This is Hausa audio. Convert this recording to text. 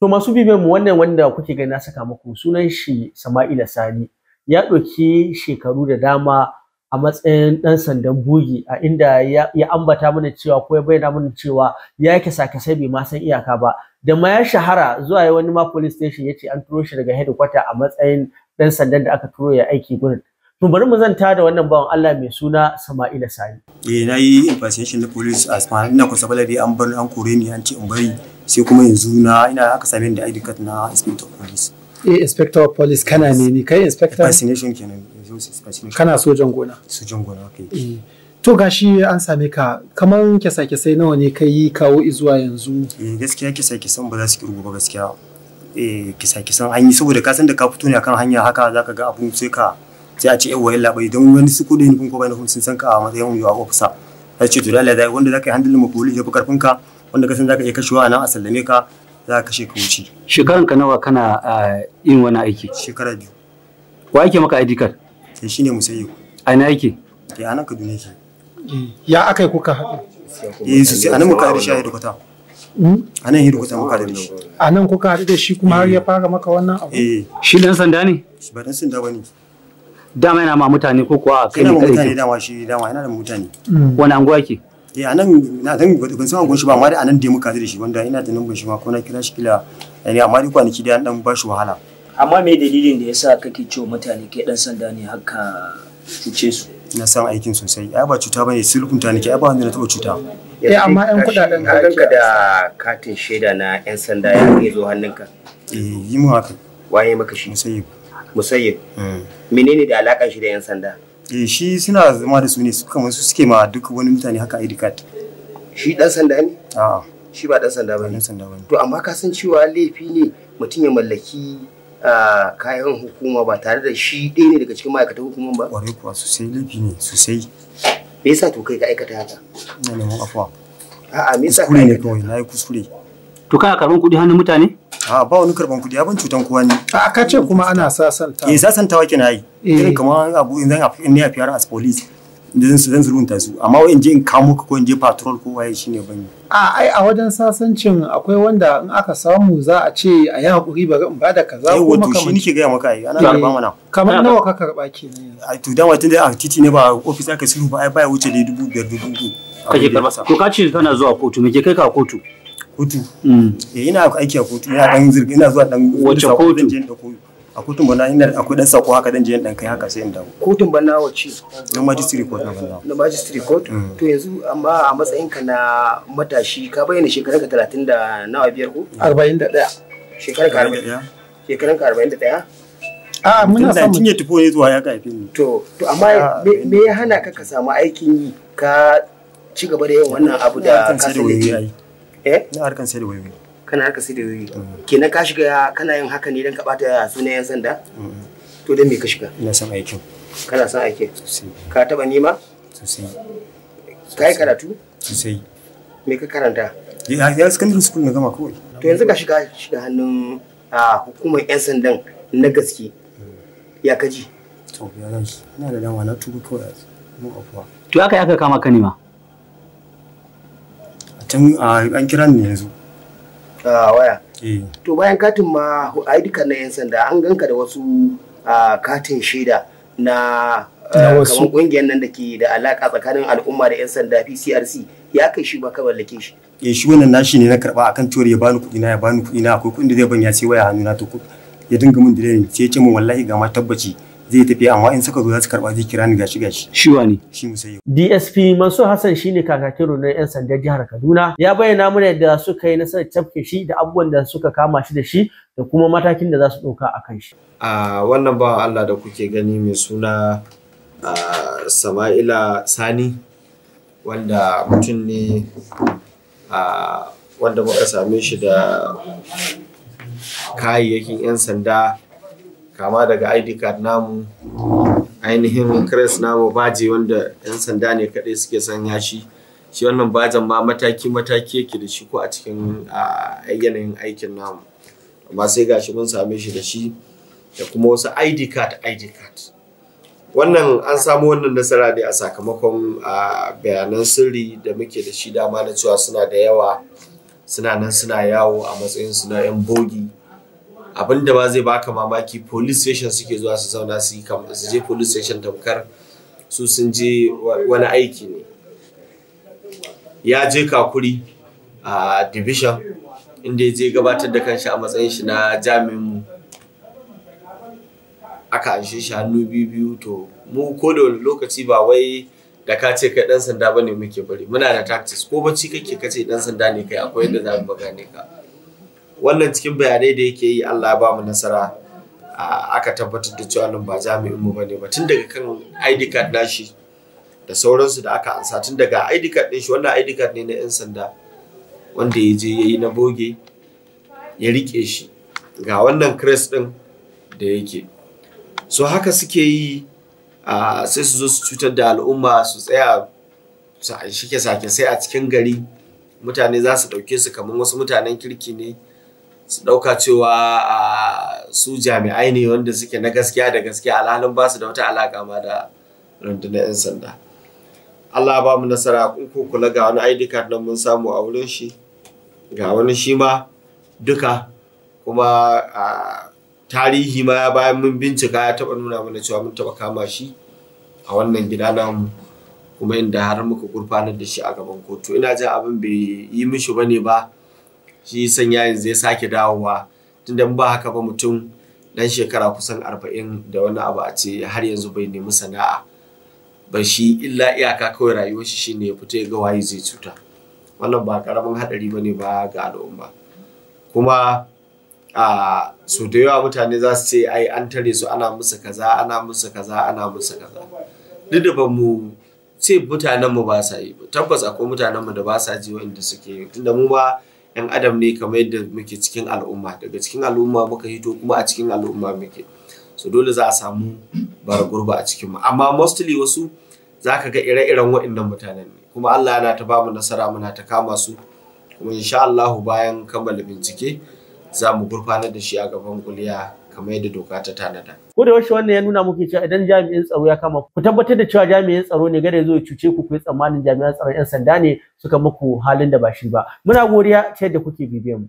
To masu bibiyan mu, wannan wanda kuke gani na saka muku sunan shi Sama'ila Sani, ya ɗauki shekaru da dama a matsayin ɗan sandan bogi, a inda ya ambata mana cewa, ko ya bayyana mana cewa, ya kisa-kisai bai ma san iyaka ba, da ma ya shahara zuwa wani ma police station ya ce an turo shi daga headquarter a matsayin ɗan sandan da aka turo ya aiki gurin. To bari mu zanta da wannan bawan Allah mai suna Sama'ila Sani. Eh, na yi impersonation na police as ma ina constabulary, an bar, an kore ni, an ce in bari, sai kuma yanzu na ina aka same ni da ID card na inspector of police. Eh, inspector of police kana ne ni kai inspector? Impersonation kenan yanzu, impersonation. Kana sojan gona. Sojan gona kai. Eh. To gashi an same ka, kaman kyasa-kyasai nawa ne ka yi kawo zuwa yanzu? Eh, gaskiya kisa-kisan ba za su kirgu ba gaskiya. Eh, kisa-kisan an yi, saboda ka san da ka fito ne akan hanya haka, zaka ga abun sai ka sai a ce yawa yalla bai, don wani su kudi nufin ko bai nufin sun san ka a matsayin yawa officer, sai ce to dole da wanda zaka yi handling ma police ya fi karfin ka, wanda ka san zaka iya kashewa nan a sallame ka, za ka kashe ka wuce. Shekaran ka nawa kana yin wani aiki? Shekara 2. Wa yake maka ID card? Sai shine Musayyo. A ina yake? Eh, anan Kaduna yake. Ya aka yi kuka haɗu? Eh, sosai, anan muka haɗu shi a headquarter. Anan headquarter muka haɗu da shi. A nan kuka haɗu da shi kuma har ya fara maka wannan abu? Eh. Shi dan sanda ne? Ba dan sanda bane. Dama yana ma mutane ko kuwa kai Yana ne ma kadai mutane ke? Dama shi dama yana da mutane. Wani anguwa yake? Eh, anan na dan ban san anguwan shi ba, amma dai anan dai muka haɗu da shi, wanda ina da number shi ma, ko na kira shi kila yani, amma dai kwanaki dai an dan ba shi wahala. Amma me dalilin da yasa kake cewa mutane kai dan sanda ne, haka cuce su? Na san aikin sosai, ai ba cuta bane, sulhunta nake, ai ba wanda na taɓa cuta. Eh, amma 'yan kuɗaɗen da An ake ganka da katin shaida na 'yan sanda, ya kai zo hannunka? Eh, yi mun haka. Waye maka shi? Musayyib. Musayyib. Menene da alakan shi da 'yan sanda? Eh, shi suna zama da su ne, su kamar su suke ma duk wani mutane haka ID card. Shi dan sanda ne? A'a. Shi ba dan sanda bane. Dan sanda bane. To amma ka san cewa laifi ne mutum ya mallaki kayan hukuma ba tare da shi ɗaya ne daga cikin ma'aikatan hukumar ba? Kwarai kuwa, sosai, laifi ne sosai. Me yasa to kai ka aikata haka? Ina neman afuwa. A'a, me yasa ka Kuskure ne aikata? kawai, na yi kuskure. To kana karban kuɗi hannun mutane? A'a, ba wani karban kuɗi, ban cutan kowa ne. A ka ce kuma ana sasanta. Eh, sasantawa kenan ai. Eh. Irin kamar abu in zan in ne a fiyar as police zan zan sulhunta su, amma wai in je in kamo ka ko in je patrol ko waye shine ban yi. A ai a wajen sasancin akwai wanda in aka samu za a ce a yi haƙuri, bari in bada kaza ko Yawwa, to shi makamanci. nake gaya maka, ai ana karba mana. Kamar nawa ka karɓa kenan yanzu? Ai to dama tunda a titi ne, ba office aka sulhu ba, ai baya wuce dai 5,000, 3,000. Kake karba. To ka ce kana zuwa kotu, me ke kai ka kotu? Kotu. Eh, ina aiki a kotu, ina dan zirga, ina zuwa dan Wace sako kotu? zan je in dauko. A kotun bana ina akwai dan sako haka, dan je in dan kai haka sai in dawo. Kotun bana wace? Na magistrate court na bana. Na magistrate court? To yanzu amma a matsayinka na matashi, ka bayyana shekarunka talatin da nawa, biyar ko? 41. Shekarunka 40. Shekarunka 41? A muna son son mu tafi ne zuwa ya haife ni. To amma me ya hana ka ka samu aikin yi ka ci gaba da yin wannan abu da Ina harkan ka sai da wayoyi ai. Eh? Ina harkan sai da wayoyi. Kana harkar sai da wayoyi. Kenan ka shiga kana yin haka ne don ka bata sunan 'yan sanda? To don me ka shiga? Ina son aikin. Kana son aikin? Sosai. Ka taba nema? Sosai. Ka yi karatu? Sosai. Me ka karanta? Ya secondary school na gama kawai. To yanzu ka shiga hannun hukumar 'yan sandan na gaske. Ya kaji? To ya zan yi. Ina da dama, na tuba kawai, mun afuwa. To aka yi aka kama ka ne ma? A can an kira ni yanzu. A waya. Eh. To bayan katin ma ID card na 'yan sanda, an ganka da wasu katin shaida na Na wasu. kamar kungiyar nan da ke da alaka tsakanin al'umma da 'yan sanda, PCRC, ya kai shi ba ka mallake shi? Eh, shi wannan nashi ne, na karba akan cewar ya bani kuɗi na, ya bani kuɗi na, akwai kuɗin da zai ban, ya sai waya hannuna, to ya dinga min delay, sai ya ce min wallahi ga ma tabbaci zai tafi, amma in suka zo za su karba, zai kira ni, gashi gashi. Shi wani? Shi Musayyo. DSP Mansur Hassan shine kakakin rundunar 'yan sandan jihar Kaduna, ya bayyana mana yadda suka yi nasarar cafke shi da abubuwan da suka kama shi da shi da kuma matakin da za su ɗauka a kan shi. A wannan bawan Allah da kuke gani mai suna Sama'ila Sani, wanda mutum ne wanda muka same shi da kayayyakin 'yan sanda, kama daga ID card namu, ainihin crest namu, baje wanda 'yan sanda ne kaɗai suke sanya shi. Shi wannan bajan ma mataki-mataki yake da shi ko a cikin yanayin aikin namu, amma sai gashi mun same shi da shi da kuma wasu ID card, ID card. Wannan an samu wannan nasara ne a sakamakon bayanan sirri da muke da shi dama na cewa suna da yawa. Suna nan suna yawo a matsayin su na 'yan bogi. Abinda ma zai baka mamaki, police station suke zuwa su zauna, su yi su je police station tamkar su sun je wani aiki ne. Ya je Kakuri a division, inda ya je gabatar da kanshi a matsayin shi na jami'in mu, aka anshe shi hannu biyu biyu. To mu ko da wani lokaci ba wai da ka ce kai dan sanda bane muke bari, muna da tactics. Ko bacci kake kace dan sanda ne kai, akwai yadda za mu gane ka. Wannan cikin bayanai da yake yi, Allah ya ba mu nasara, aka tabbatar da cewa nan ba jami'in mu bane ba, tun daga kan ID card nashi da sauransu da aka ansa, tun daga ID card din shi. Wannan ID card ne na 'yan sanda wanda ya je ya yi na boge ya rike shi, ga wannan crest din da yake. So haka suke yi, sai su zo su cutar da al'umma, su tsaya su shike sake sai a cikin gari. Mutane za su ɗauke su kamar wasu mutanen kirki ne, su ɗauka cewa su jami'ai ne wanda suke na gaskiya da gaskiya, alhalin ba su da wata alaƙa ma da rundunar 'yan sanda. Allah ba mu nasara. In ko kula, ga wani ID card nan mun samu a wurin shi, ga wani shi ma duka. Kuma tarihi ma bayan mun bincika ya taɓa nuna mana cewa mun taɓa kama shi a wannan gida namu, kuma inda har muka gurfanar da shi a gaban kotu. Ina jin abin bai yi mishi bane ba, shi sanya yanzu ya sake dawowa, tunda ba haka ba mutum dan shekara kusan 40 da wani abu a ce har yanzu bai nemi sana'a ba, shi illa iyaka kawai rayuwar shi shine ya fita ya ga waye zai cuta. Wannan ba karamin hadari bane ba ga al'umma. Kuma a so da yawa mutane za su ce ai an tare su, ana musu kaza, ana musu kaza, ana musu kaza. Duk da ba mu ce mutanen mu ba sa yi ba, tabbas akwai mutanen mu da ba sa ji wa'inda suke yi, tunda mu ma yan adam ne kamar yadda muke cikin al'umma, daga cikin al'umma muka hito kuma a cikin al'umma muke. So dole za a samu bara gurba a cikin mu, amma mostly wasu za ka ga ire-iren waɗannan mutanen ne. Kuma Allah yana ta bamu nasara, muna ta kama su, kuma insha Allahu bayan kammala bincike za mu gurfanar da shi a gaban kuliya kamar yadda doka ta tanada. Ko da yaushe wannan ya nuna muku cewa idan jami'in tsaro ya kama ku, tabbatar da cewa jami'in tsaro ne, gada ya zo ya cuce ku, ku yi tsammanin jami'an tsaron 'yan sanda ne suka muku halin da ba shi ba. Muna godiya ta yadda kuke bibiyan mu.